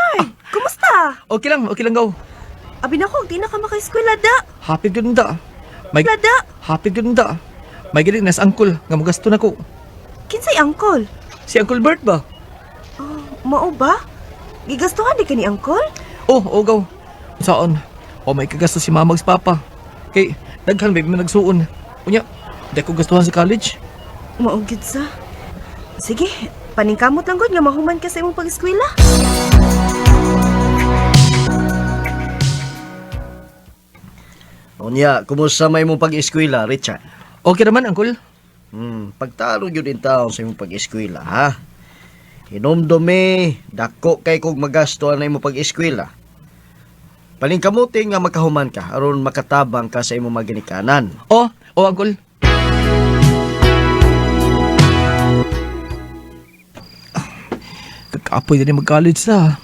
Richard! Kumusta? Okay lang gaw. Abi na ko, di na ka maka-eskwela da. Happy gyud da. May Lada. happy gyud da. May gani nas uncle nga mogasto nako. Kinsay angkol? Si Uncle Bert ba? Oh, mao ba? Gigastuhan di ka ni angkol? Oh, oh gaw. Saan? O may kagasto si mama ug si papa. Kay daghan may man nagsuon. Unya, di ko gastuhan sa college. Mao gyud sa. Sige, paningkamot lang gud nga mahuman ka sa imong pag-eskwela. Unya, kumusta may imong pag-eskwela, Richard? Okay naman, Uncle. Pagtalo gyud in taon sa imong pag-eskwela, ha? Hinumdumi, dako kay kog magasto na imong pag-eskwela. Paningkamuti nga makahuman ka aron makatabang ka sa imong maginikanan. Oh, oh, Uncle. Kakapoy na mag-college sa.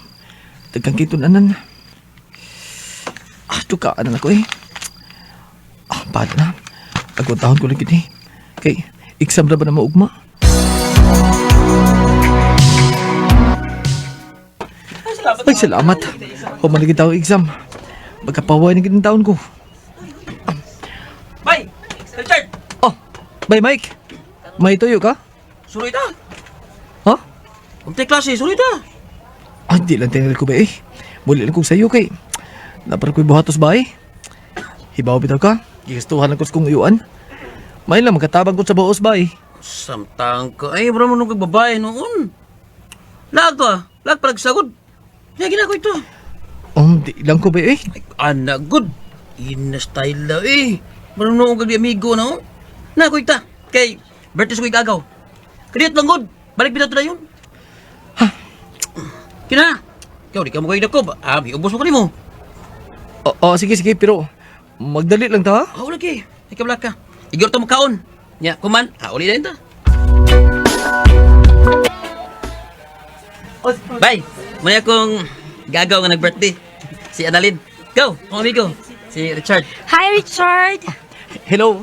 Daghang kitunanan. Ah, tukaan na ko eh. Ah, bata na. Agwan taon ko lang gini. Kay, exam na ba na maugma? Ay, salamat. Humanigid ako exam. Magkapaway na gini taon ko. Bay! Richard! Oh, bye Mike. May tuyo ka? Suroy ta! Ha? Kung tayo klase, suroy ta! Ah, di lang tingal ko ba eh. Muli lang kong sayo kay. Napar ko'y buhatos ba eh. Hibaw bitaw ka. Gigastuhan lang ko sa kong iyuan. May lang magkatabang ko sa buos ba eh. Samtang ka. Ay, bro mo nung babae noon. Lag to ah. Lag palag sagod. Kaya ginako ito. Oh, di lang ko ba eh. Ay, anak, good. Ina style daw eh. Bro noong kag di amigo na oh. Na ko ita. Kay, birthday ko igagaw. Kadiyot lang good. Balik bitaw to na yun. Ha? Kina! Ikaw, di ka mo kayo dako. Ah, ubos mo kanimo. Oh, oh, sige sige pero magdali lang ta. ha? Ah, lagi. Ikaw ka. Igor to makaon. Nya, kuman. Ah, uli na ta. Bye. Muna akong gagaw nga nag-birthday. Si Annalyn. Go, ang amigo. Si Richard. Hi, Richard! Hello.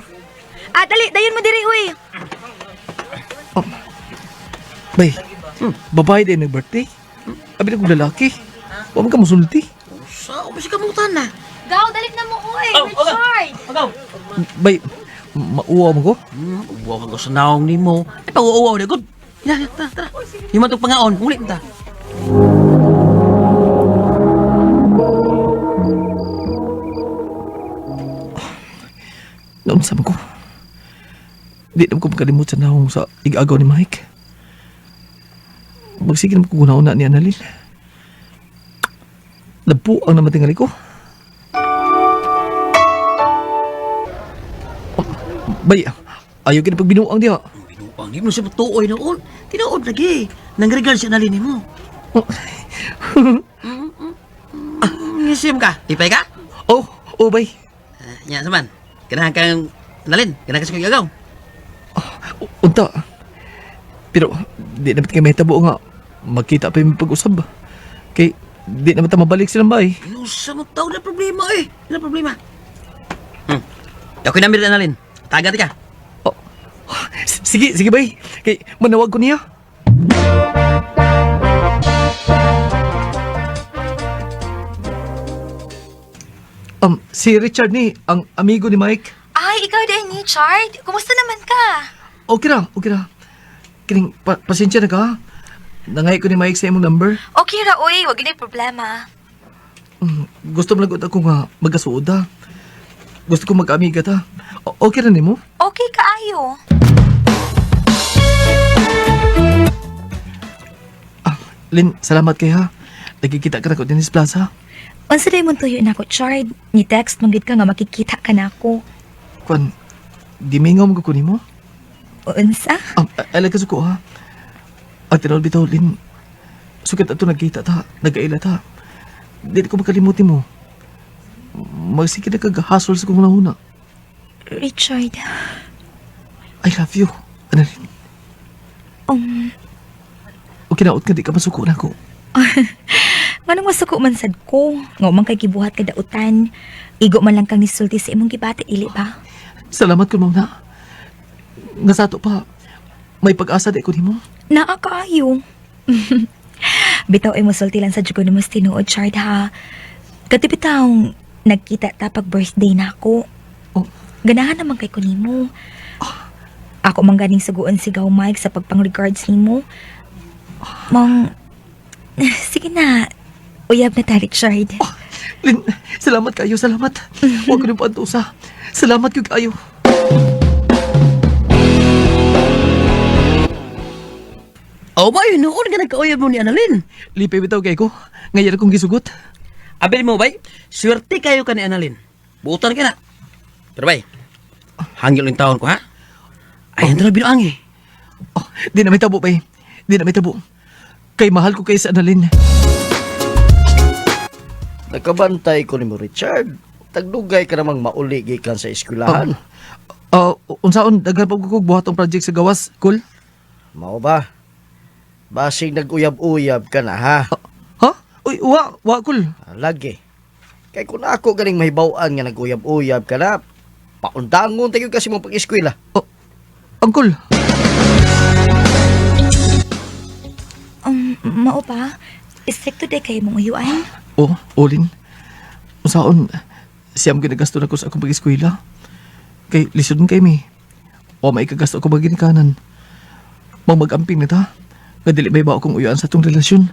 Ah, dali, dayon mo diri, uy. Bay. Babae din nag-birthday. Abi na kong lalaki. Huwag man ka musulti. Sa, ubos ka mutan na. Gaw, dali na mo, uy, Oh, okay. Richard! Agaw. Bay, mauwaw mo ko? Uwaw ka sa naong nimo. Ay, pag-uwaw na, good. Tara, tara, tara. Yung matong pangaon, uli ta. Noon sa ko. Di na ko makalimot sa naong sa igagaw ni Mike. Magsige na ko na ni Annalyn. Nabuang naman tingali ko. Oh, bay, ayaw ka na pagbinuang diha. Binuang di mo siya matuoy noon. Tinuod lagi. Nangregal si Annalyn nimo. Oh, Ngisim ka. Tipay ka? oh, oh bay. Nya saman. Ganahan kang Annalyn. Ganahan ka sa kong igagaw. Unta. Pero di naman kami mahitabo nga magkita pa yung pag-usab. Kay di naman ta mabalik silang bay. Inusa mo tao na problema eh. Na problema. Okay na meron Annalyn. Tagat ka. Oh. Sige, sige bay. Kay manawag ko niya. Si Richard ni, ang amigo ni Mike. Ay, ikaw din, Richard. Kumusta naman ka? Okay ra, okay ra. Kining, pasensya na ka. Ha? Nangay ko ni Mike sa imong number. Okay ra, uy. Wag na problema. Gusto mo lagot ako nga magkasuod ha. Gusto ko mag-amiga ta. Okay ra nimo? Okay kaayo. Ah, Lin, salamat kay ha. Nagkikita ka na ko din sa plaza. Unsa day mong tuyo nako, Chard? Ni text man gid ka nga makikita ka nako. Kwan, gimingaw mo ko nimo. Unsa? Ah, alay ka suko ha. Ang tinuod bitaw, Lin. Sukat ato nagkita ta, nagkaila ta. Di ko makalimutin mo. Magsige na kag hasol sa kong nahuna. Richard, I love you. Ano rin? O kinaot ka, di ka masuko na ko. Nganong masuko man sad ko? Nga man kay gibuhat ka dautan. Igo man lang kang nisulti sa imong gibati, ili ba? Salamat ko, mauna. Nga sa ato pa, may pag-asa di ko nimo. Naa kaayo. Bitaw ay musulti lang sa jugo nimo sa tinuod, Chard, ha. Kati bitaw, nagkita ta pag birthday na ako. Oh. Ganahan naman kay ko nimo. Ako man ganing suguon si Gaw Mike sa pagpang-regards nimo. Mong, sige na. Uyab na ta, Richard. Lin, salamat kayo, salamat. Huwag ko nang paantusa. Salamat gyud kayo. Oh, bay, noon ka nagkauyab mo ni Annalyn. Lipay bitaw kay ko. Ngayon akong gisugot. Abel mo, bay, swerte kayo ka ni Annalyn. Buutan ka na. Pero bay, hangil yung taon ko, ha? Ay, oh. Binuang eh. Oh, di na may tabo, bay. Di na may tabo. Kay mahal ko kay sa Annalyn. Nakabantay ko nimo, Richard. Tagdugay ka namang mauli gikan sa eskwelahan. Unsaon daghan pa ko buhat ang project sa gawas, cool? Mao ba? Basig nag-uyab-uyab ka na ha. Ha? Uy, wa, cool. Ah, lagi. Kay kung ako ganing mahibaw-an nga nag-uyab-uyab ka na, paundangon tayo kasi mong pag-eskwela. Oh, Uncle, Mao pa, istrikto day kayo mong uyuan. Oh, Olin. Unsaon siyam ginagasto na ko sa akong pag-eskwela. Kay lisod man kay mi. O may kagasto ako maginikanan. Mang mag-amping na ta. Nga dili may ba akong uyuan sa atong relasyon.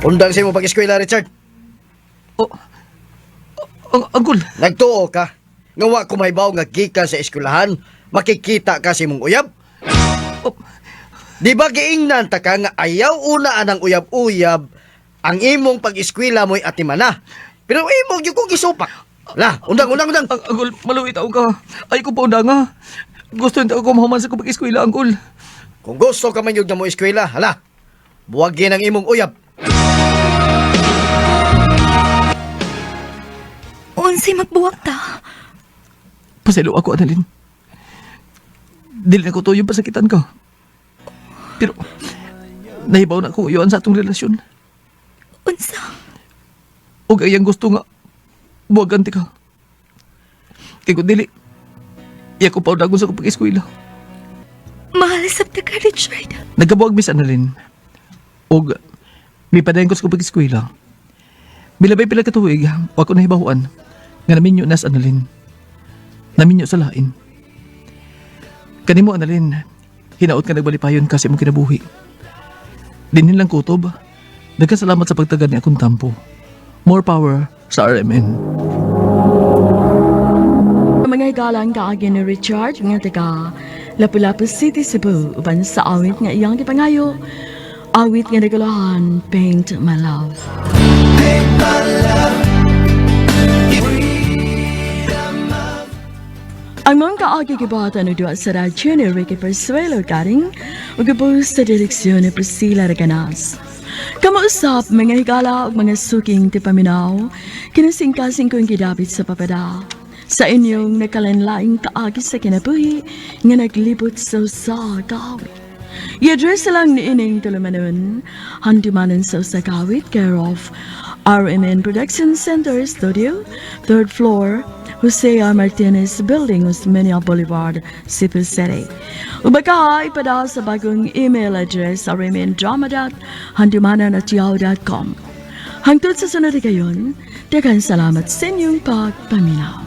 Undang sa imong pag-eskwela, Richard. Oh, Uncle, Nagtuo ka. Nga wa ko mahibaw nga gikan sa eskwelahan, makikita ka sa imong uyab. Oh. Di ba giingnan ta ka nga ayaw una anang uyab-uyab ang imong pag-eskwela mo'y atimana. Pero imong gyud ko gisupak. La, undang, undang, undang. Uncle, maluwit ako ka. Ay ko pa undang nga. Gusto nito ako mahuman sa akong pag-eskwela, Uncle. Kung gusto ka man gyud nga mo eskwela, hala. Buwagin ang imong uyab. Unsay magbuwag ta. Paselo ako, Annalyn. Dili na ko tuyo pasakitan ka. Pero, nahibaw na akong uyuan sa atong relasyon. Unsa? Og ayang gusto nga, buwagan ti ka. Kay kung dili, iya ko paudagon sa akong pag-eskwela. Mahal sab ta ka, Richard. Nagkabuwag Miss Annalyn. Og, may padayon ko sa akong pag-eskwela. Milabay pila ka tuig, wa ko nahibahuan. Nga naminyo na sa Annalyn. Naminyo sa lain. Kanimo, Annalyn, hinaot ka nagbalipayon kasi imong kinabuhi. Dinhin lang kutob. Daghang salamat sa pagtagad ni akong tampo. More power sa RMN. Mga higalang kaagi ni Richard nga taga Lapu-Lapu City, Cebu uban sa awit nga iyang gipangayo, awit nga nagulahan, Paint My Love. Ang mga kaagi gibata no duwa sa radyo ni Ricky Persuelo Garing ug gibus sa direksyon ni Priscilla Reganas. Kamausap mga higala ug mga suking tipaminaw, kinasingkasing kong gidapit sa papada. Sa inyong nakalanlaing kaagi sa kinabuhi nga naglibot sa usa ka awit. I-address lang ni ining tulumanon, handumanan sa usa ka awit, care of RMN Production Center Studio, third floor, Jose R. Martinez Building, Osmeña Boulevard, Cebu City. Ubaka ipadala sa bagong email address rmndrama.handumanan@yahoo.com. Hangtod sa sunod kayon, daghang salamat sa inyong pagpaminaw.